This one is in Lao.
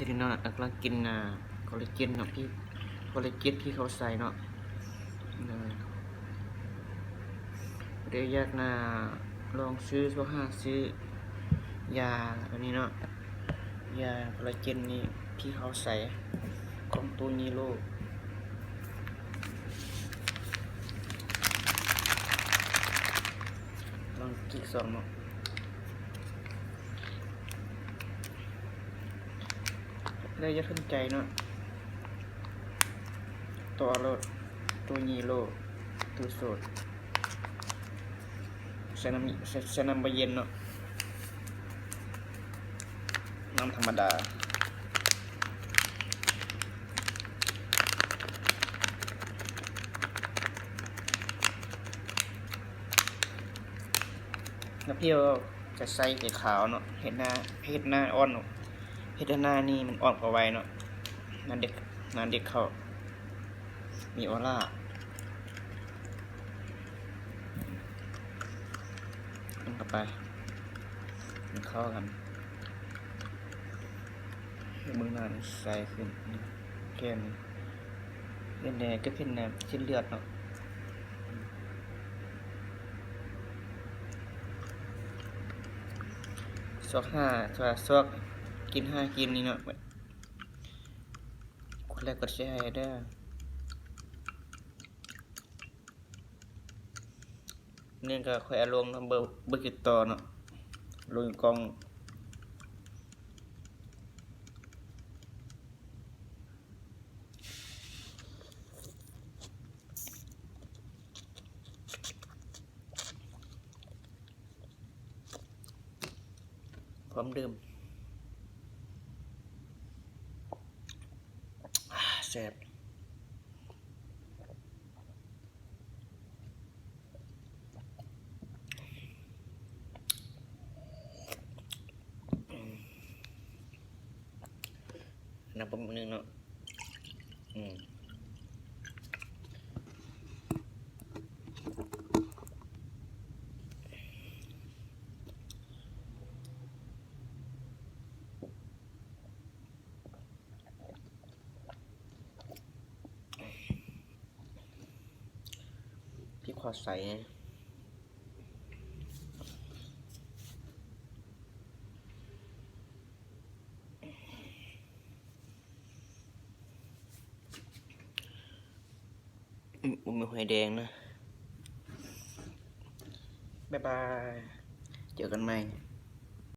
ນີ້ເນາະ ກຳລັງກິນ ອ່າ ຄໍລາເຈນເນາະ ທີ່ ຄໍລາເຈນທີ່ເຂົາໃສ່ເນາະ ເອີ ຜູ້ໃດຢາກ ອ່າ ລອງຊື້ ຊອກຫາຊື້ຢາອັນນີ້ເນາະ ຢາຄໍລາເຈນນີ້ທີ່ເຂົາໃສ່ຂອງໂຕຍີ່ໂລ ລອງກິກສອງເນາະ. ແລ້ວຢ່າສົນໃຈເນາະ ຕໍ່ເອົາໂລດ ໂຕຍີ່ໂລ ໂຕໂສດ ໃສ່ນ້ຳ ໃສ່ ໃສ່ນ້ຳບໍ່ເຢັນເນາະ ນ້ຳທຳມະດາ ແລ້ວພຽວ ຈະໃສ່ແຕ່ຂາວເນາະ ເຮັດໜ້າ ເຮັດໜ້າອ່ອນ ເຮັດໃຫ້ໜ້ານີ້ມັນອ່ອນກວ່າໄວເນາະ ໜ້າເດັກ ໜ້າເດັກເຂົ້າ ມີອອລາ ມັນເຂົ້າໄປ ມັນເຂົ້າກັນ ໃຫ້ເບິ່ງໜ້າໃສຂຶ້ນ ແກ້ມ ເຮັດແດ່ ກໍເປັນແບບເສັ້ນເລືອດເນາະ ຊອກຫາ ຊອກ ຊອກກິນຫາກິນນີ້ເນາະ ກົດໄລກົດແຊໃຫ້ເດີ ນີ້ກໍຄ່ອຍເອົາລົງເນາະ ເບີ ເບີຕິດຕໍ່ເນາະ ລົງກ່ອງ ພ້ອມດື່ມ ແຊບ. ອືມ ນັບເບິ່ງມື້ໜຶ່ງເນາະ ອືມ ພລິກຄວາໃສ່ ອືມ ບໍ່ມີຫອຍແດງນະ. ບາຍບາຍ ເຈີກັນໃໝ່.